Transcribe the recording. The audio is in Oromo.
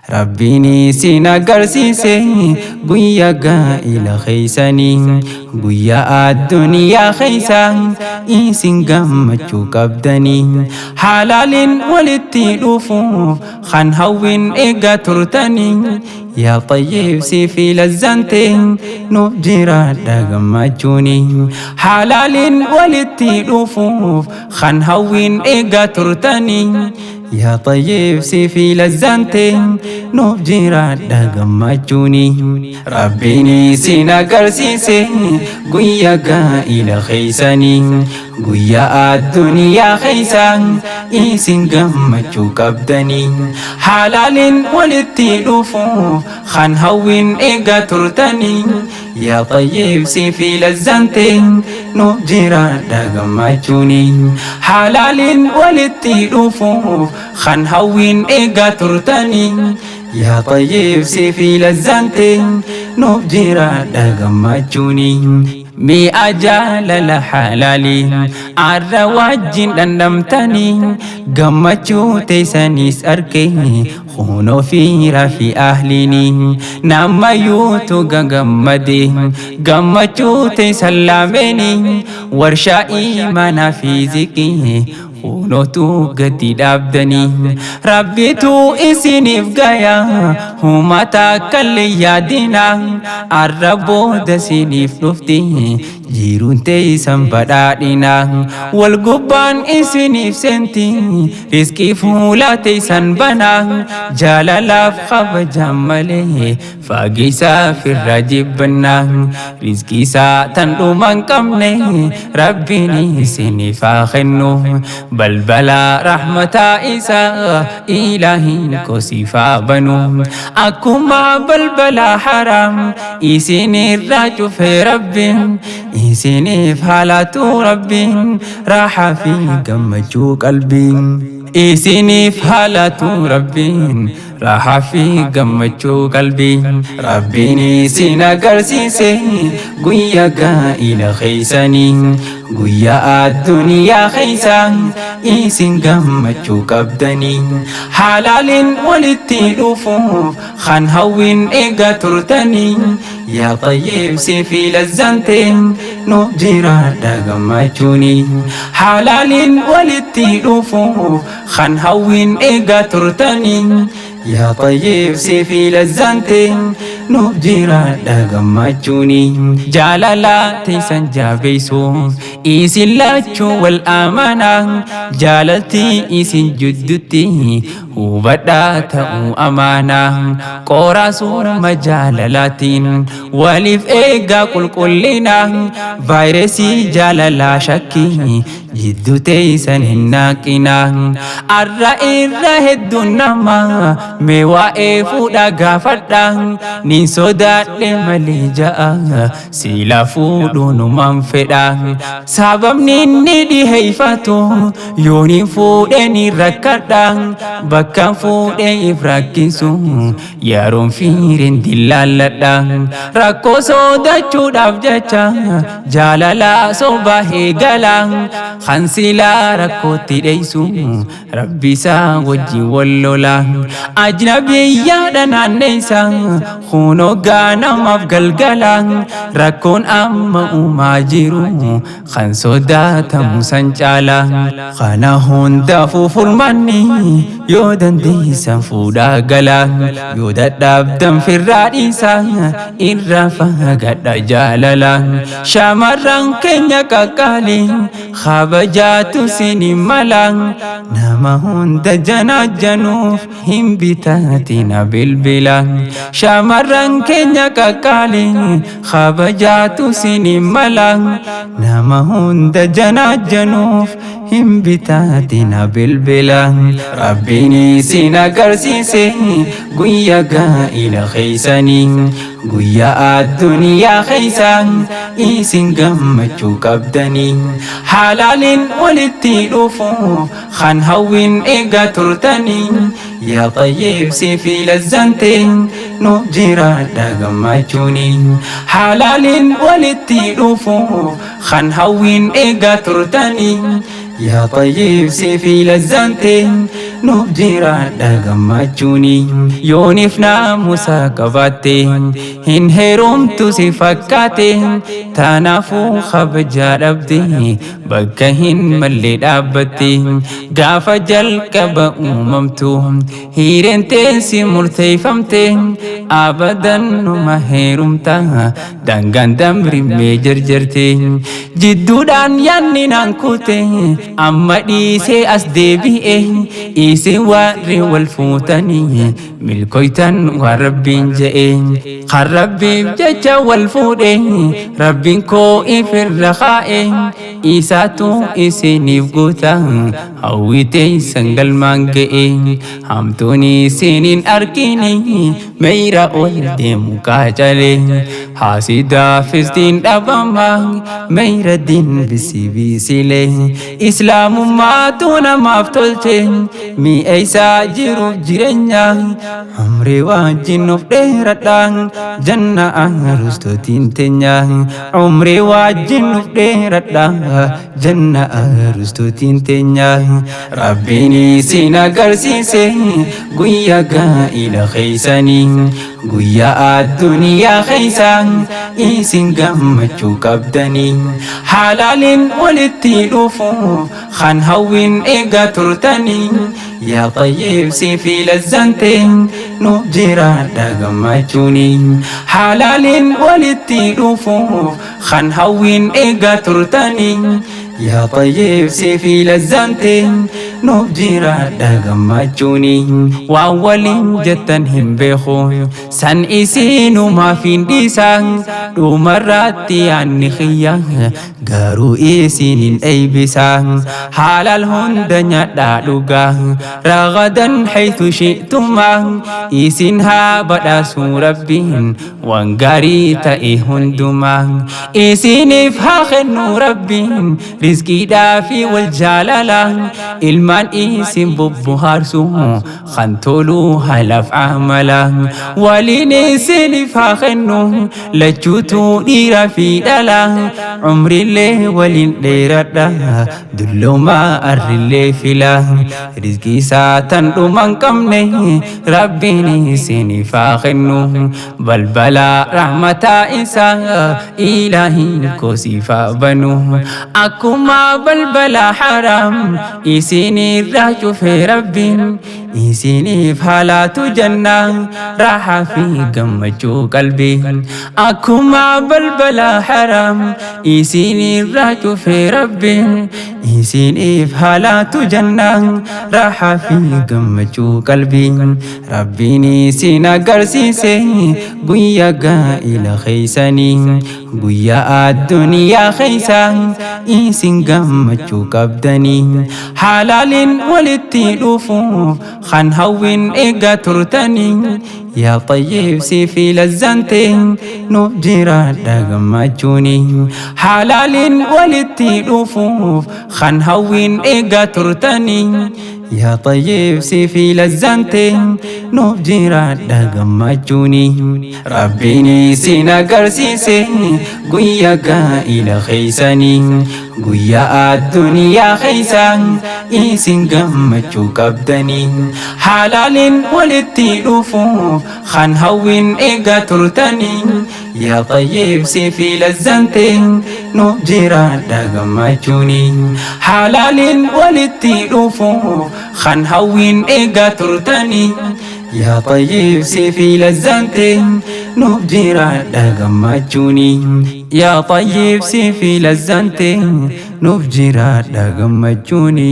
Rabbiin isin agarsiise guyyaa gaa'ila keeysanii, guyyaa addunyaa keeysa isin gammachuu qabdanii, halaaliin walitti dhufuuf kan hawwiin eegaa turtanii. Yaa Xayyib, si fi lazzante, nuuf jiraadha gammachuuni. Halaaliin walitti dhufuuf kan hawwiin eegaa turtanii. Yaa Xayyib, si fi lazzante, nuuf jiraadha gammachuuni. Rabbiin isin agarsiise guyyaa gaa'ila keeysanii, guyyaa addunyaa keeysa isin gammachuu qabdanii, halaaliin walitti dhufuuf kan hawwiin eegaa turtanii. Yaa Xayyib, si fi lazzante, nuuf jiraadha gammachuuni. Halaaliin walitti dhufuuf kan hawwiin eegaa turtanii. Yaa Xayyib, si fi lazzante, nuuf jiraadha gammachuuni. Mi'a jaalala halaalii arra wajjin dhandhamtanii, gammachuu teessanis arge kunoo fiira fi ahliini. Namayyuutu gagammade gammachuu teessan lameeni, warshaa imaanaa fi ziqii kunootu gadi dhaabdanii. Rabbitu isiniif gaya, humata kallee yaadina, arra booda isiniif dhufti jiruun teessan badhaadhina. Wal gubbaan isiniif seenti, riskii fuula teessan bana, jaalalaaf kabajaan malee fageessaa firra jibbanna. Riskii isaa tan dhuma hin qabne Rabbiin isiniif haa kennu, balbala rahmataa isaa Ilaahiin kosiif haa banu. Akkuma balbala haraam isinirraa cufe, Rabbiin isiniif haalatu, Rabbiin raaxaa fi gammachuu qalbiin isiniif haalatu, Rabbiin raaxaa fi gammachuu qalbii. Rabbiin isin agarsiise guyyaa gaa'ila keeysanii, guyyaa addunyaa keeysa isin gammachuu qabdanii, halaaliin walitti dhufuuf kan hawwiin eegaa turtanii. Yaa Xayyib, si fi lazzante, nuuf jiraadha gammachuuni. Halaaliin walitti dhufuuf kan hawwiin eegaa turtanii. Yaa Xayyib, si fi lazzante, nuuf jiraadha gammachuuni. Jaalala teessan jabeessuuf isin lachuu wal amanaa, jaalalti isin jidduutti hubadhaa ta'uu amaanaa. Qoraa suurma jaalalaatiin waliif eegaa qulqullina, vaayirasii jaalalaa shakkii jidduu teessan hin naqina. Arra irra hedduun nama mee waa'ee fuudha gaafadha, nin sodaadhe malee ja'a, sila fuudhuunumaan fedha. Sababni inni dhiheeffatu yoon fuudhe ni rakkadha, bakka fuudhe if rakkisu yeroon fiireen dillaalladha. Rakkoo sodachuudhaaf jecha jaalala sobaa eegala, kan silaa rakkootti dheessu Rabbi isaa wajjin wal lola. Ajnabiyyaadha naanneessa, kunoo gaanamaaf galgala. Rakkoon amma uumaa jiru kan sodaatamu san caala. Kana hundaafuu furmaanni, yoo dandeessan fuudhaa gala, yoo dadhabdan firraa dhiisa, irraa fagaadha jaalala. Shamarran keenya qaqqaali, kabajaatu sinin mala, nama hunda janaajanuuf hin bitaatina bilbila. Shamarran keenya qaqqaali, kabajaatu sinin mala, nama hunda janaajanuuf hin bitaatina bilbila. Rabbiin isin agarsiise guyyaa gaa'ila keeysanii, guyyaa addunyaa keeysa isin gammachuu qabdanii, halaaliin walitti dhufuuf kan hawwiin eegaa turtanii. Yaa Xayyib, si fi lazzante, nuuf jiraadha gammachuuni. Halaaliin walitti dhufuuf kan hawwiin eegaa turtanii. Yaa Xayyib, si fi lazzante, Nuuf jiraadha gammachuuni. Yooniif naamusa qabaatte, hin heerumtu si fakkaate. Taanaafuu kabajaa dhabde, bakka hin malle dhaabbatte. Gaafa jalqaba uumamtu hiireen teessi murteeffamte. Abadan numa heerumta, daangaan damrimmee jarjarte. Jidduudhaan yaanni naan kute, amma dhiisee as deebi'e. Isin warri wal fuutanii milkoytan waan Rabbiin je'e. Kan Rabbiif jecha wal fuudhe, Rabbiin koo ifirra kaa'e. Isaatu isiniif guuta, hawwitee sangalmaan ga'e. Hamtuun isinin argine, meeyra ol deemu qaacale. Haasidaafistiin dhabama, meeyra dinbisi biisile. Islaamummaatu namaaf tolche, mi'a isaa jiruuf jireenya. Umrii wajjin nuuf dheeradha, janna arustootiin teenya. Umrii wajjin nuuf dheeradha, janna arustootiin teenya. Rabbiin isin agarsiise guyyaa gaa'ila keeysanii, guyyaa addunyaa keeysa isin gammachuu qabdanii. Halaaliin walitti dhufu kan hawwiin eegaa turtanii. Yaa Xayyiib, si fi lazzante, nuuf jiraadha gammachuuni. Halaaliin walitti dhufuuf kan hawwiin eegaa turtanii. Yaa Xayyiib, si fi lazzante, nuuf jiraadha gammachuuni. Waan waliin jettan hin beeku, san isinumaaf hin dhiisa. Dhumarratti yaanni xiyya garuu isinin eeybisa. Halaal hunda nyaadhaa dhugaa, ragadan haythu shi'tumaa. Isin haa badhaasuu Rabbiin waan gaarii ta'e hundumaa. Isiniif haa kennu Rabbiin rizqiidhaa fi wal jaalala. Ilmaan isin bobbohaarsu kan toluu haalaaf amala. Waliin isiniif haa kennu lachuutu dhiiraa fi dhala. Umriillee waliin dheeradha, dulloomaa arrillee fila. Rizqii isaa tan dhuma hin qabne Rabbiin isiniif haa kennu. Balbala rahmataa isaa Ilaahiin koo siif haa banu. Akkuma balbala haram isinirraa cufe, Rabbiin isiniif haalaatu janna raahaa fi gammachuu qalbii. Akkuma balbala haram isinirraa cufe, Rabbiin isiniif haalaatu janna raahaa fi gammachuu qalbii. Rabbiin isin agarsiise guyyaa gaa'ila keeysanii, guyyaa addunyaa keeysa isin gammachuu qabdanii. Halaaliin walitti dhufuuf kan hawwiin eegaa turtanii. Yaa Xayyiib, si fi lazzante, nuuf jiraadha gammachuuni. Halaaliin walitti dhufuuf kan hawwiin eegaa turtanii. Yaa Xayyiib, si fi lazzante, nuuf jiraadha gammachuuni. Rabbiin isin agarsiise guyyaa gaa'ila keeysanii, guyyaa addunyaa keeysa isin gammachuu qabdanii. Halaaliin walitti dhufuuf kan hawwiin eegaa turtanii. Yaa Xayyiib, si fi lazzante, nuuf jiraadha gammachuuni. Halaaliin walitti dhufuuf kan hawwiin eegaa turtanii. Yaa Xayyiib, si fi lazzante, nuuf jiraadha gammachuuni. Yaa Xayyiib, si fi lazzante, nuuf jiraadha gammachuuni.